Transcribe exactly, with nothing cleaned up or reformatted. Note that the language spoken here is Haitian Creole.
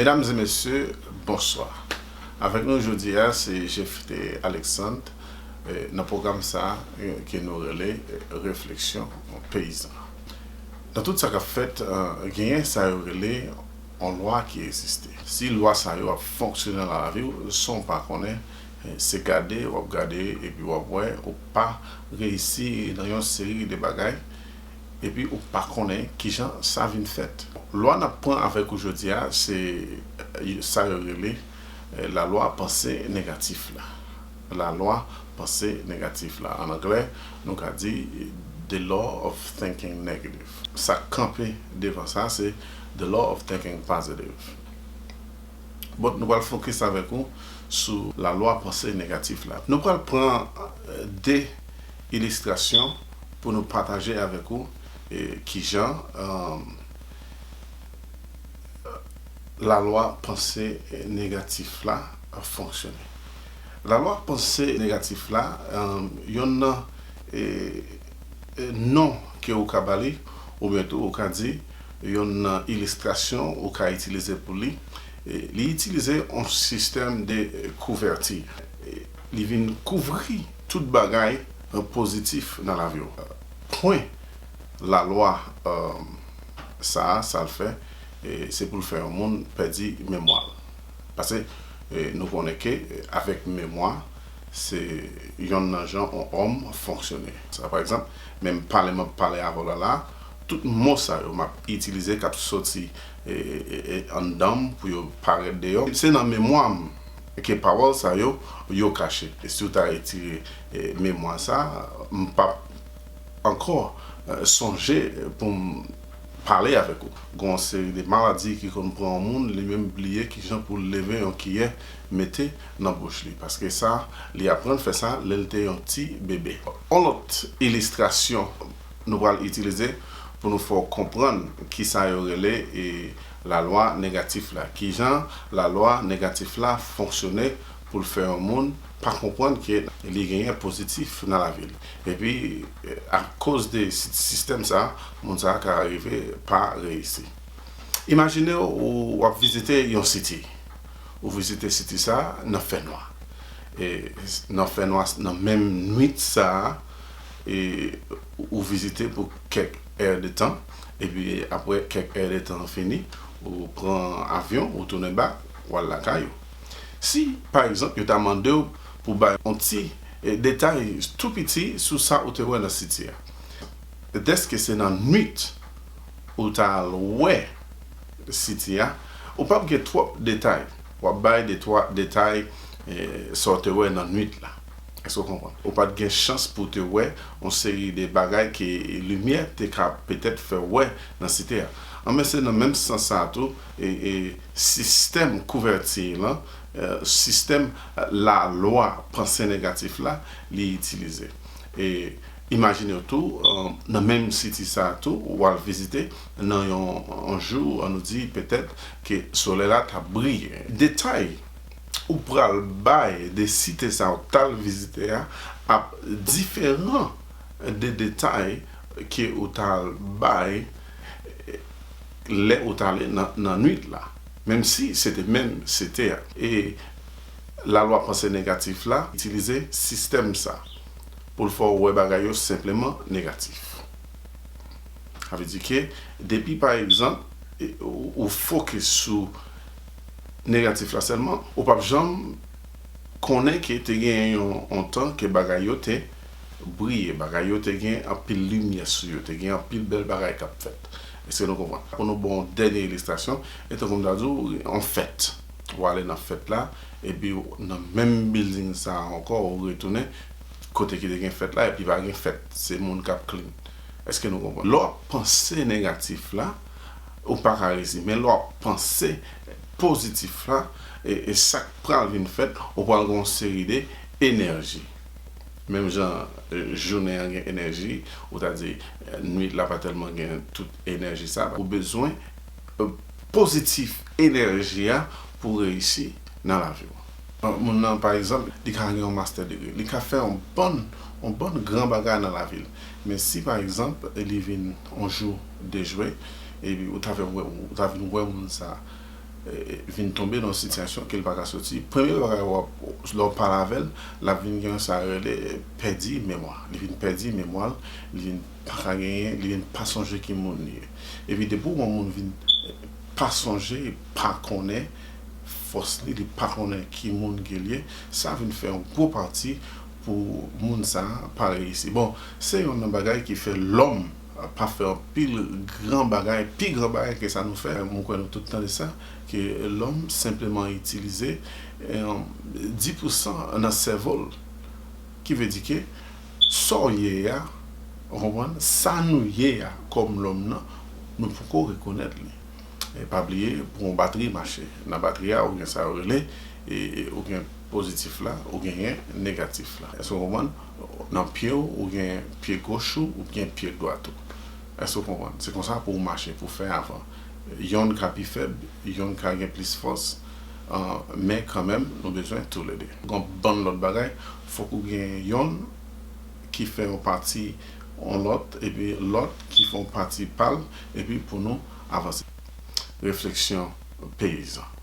Medam e mesye, bonswa. Avèk nou jodi a se Jephté Alexandre, eh, nan pwogram sa, eh, ke nou rele, eh, Refleksyon Peyizan. Nan tout sa k ap fèt, eh, genyen sa yo rele yon lwa ki egziste. Si lwa sa yo ap fonksyone nan lavi w san w pa konnen, eh, se gade w ap gade epi w ap wè ou pa reyisi nan yon seri de bagay, epi ou pa konnen kijan sa vin fèt. Lwa n ap pran avèk ou jodi a, se, eh, sa yo rele, eh, lalwa panse negatif la. Lalwa panse negatif la. An anglè, nou ka di the law of thinking negative. Sa k kanpe devan sa, se the law of thinking positive. Bon, nou pral fokis avèk ou sou lalwa panse negatif la. Nou pral pran, eh, de ilistrasyon pou nou pataje avèk ou, eh, kijan, eh, lalwa panse negatif la fonksyone. Lalwa panse negatif la, eh, yonn nan, eh, eh, non ke ou ka ba li, oubyen tou ou ka di yonn nan ilistrasyon ou ka itilize pou li, eh, li itilize yon sistèm de, eh, kouvèti. Eh, li vin kouvri tout bagay, eh, pozitif nan lavi w. Pwen lalwa, eh, sa a, sa l fè, eh, se pou l fè yon moun pèdi memwa l. Paske, eh, nou konnen ke, eh, avèk memwa, se yonn nan jan yon òm fonksyone. Sa, pa egzanp, menm pale m ap pale avè w la la, tout mo sa yo m ap itilize k ap soti, eh, eh, eh, anndan m pou yo parèt deyò, se nan memwa m ke pawòl sa yo, yo kache. E si w ta retire, eh, memwa sa, m p ap ankò, eh, sonje pou m pale avèk ou. Gen yon seri de maladi ki konn pran yon moun, li menm bliye kijan pou l leve yon kiyè mete nan bouch li. Paske sa, li aprann fè sa lè l te yon ti bebe. Yon lòt ilistrasyon nou pral itilize pou nou fè w konprann kisa yo rele, e, lalwa negatif la. Kijan lalwa negatif la fonksyone pou l fè yon moun pa konprann ke li genyen pozitif nan lavi l. Epi, akoz de si-, sistèm sa, moun sa ka rive pa reyisi. Imajine w, w ap vizite yon siti. Ou vizite siti sa nan fènwa. E nan fènwa, nan menm nwit sa, e ou vizite pou kèk è de tan, epi apre kèk è de tan fini, ou pran avyon, ou tounen bak, w al lakay ou. Si, pa egzanp, yo ta mande w pou bay yon ti, eh, detay tou piti sou sa ou te wè nan siti a. Dèske se nan nwit ou ta al wè siti a, ou p ap gen twòp detay. W ap bay de twa detay, eh, sa w te wè nan nwit la. Èske w konprann? Ou pa t gen chans pou w te wè yon seri de bagay ke limyè te ka petèt fè w wè nan siti a. Anben, se nan menm sans sa a tou, e, e sistèm kouvèti lan, eh, sistèm lalwa panse negatif la, li itilize. E imajine w tou, eh, nan menm siti sa a tou, w al vizite nan yon, yon jou, ann nou di petèt ke solèy la t ap briye. Detay ou pral bay de site sa ou t al vizite a ap diferan de detay ke ou t al bay lè ou t ale nan, nan nwit la, menm si se te menm site a. E lalwa panse negatif la itilize sistèm sa pou l fè w wè bagay yo senpleman negatif. Sa vle di ke depi, pa egzanp, e, ou, ou fokis sou negatif la sèlman, ou p ap janm konnen ke te gen yon, yon tan ke bagay yo te briye, bagay yo te gen anpil limyè sou yo, te gen anpil bèl bagay k ap fèt. Èske nou konprann? Pou nou ba w yon dènye ilistrasyon, e tankou m ta di w, yon fèt. Ou ale nan fèt la, epi w, nan menm bilding sa a ankò, ou retounen kote ki te gen fèt la, epi pa gen fèt. Se moun k ap clean. Èske nou konprann? Lè w ap panse negatif la, ou pa ka reyisi. Men lè w ap panse pozitif la, e, e sa k pral vin fèt, ou pral gen yon seri de enèji. Menm jan, e, jounen an gen enèji, ou ta di, e, nwit la pa tèlman gen tout enèji sa. Ou bezwen, e, pozitif enèji a pou w reyisi nan lavi w. Bon, moun nan, pa egzanp, li ka gen yon master degree, li ka fè yon bann, yon bann gran bagay nan lavi l. Men si, pa egzanp, li vin yon jou dejwe, epi ou ta vin wè, ou ta vin wè moun sa a, vin tonbe nan yon sitiyasyon ke l pa ka soti. Premye bagay w ap, lè w pale avè l, l ap vin gen sa yo rele pèdi memwa. Li vin pèdi memwa l, li vin pa ka genyen, li vin pa sonje ki moun li ye. Epi depi yon moun vin pa sonje, pa konnen fòs li, li pa konnen ki moun ke l ye, sa vin fè yon gwo pati pou moun sa a pa reyisi. Bon, se youn nan bagay ki fè lòm pa fè anpil gran bagay, pi gran bagay ke sa nou fè. Mwen kwè nou tout tande sa, ke lòm senpleman itilize dis pousan nan sèvo l. Ki vle di ke sa w ye a, ou konprann, sa nou ye a kòm lòm nan, nou poko rekonèt li. E pa bliye, pou yon batri mache, nan batri a, ou gen sa yo rele, e, ou gen pozitif la, ou genyen negatif la. Èske w konprann? Nan pye w, ou gen pye goch ou, ou gen pye dwat ou. Èske w konprann? Se konsa pou w mache, pou w fè avan. Yonn ka pi fèb, yonn ka gen plis fòs, men kanmenm, nou bezwen toulede. Gon bann lòt bagay, fòk ou gen yonn ki fè yon pati yon lòt, epi lòt ki fè yon pati pa l, epi pou nou avanse. Refleksyon peyizan.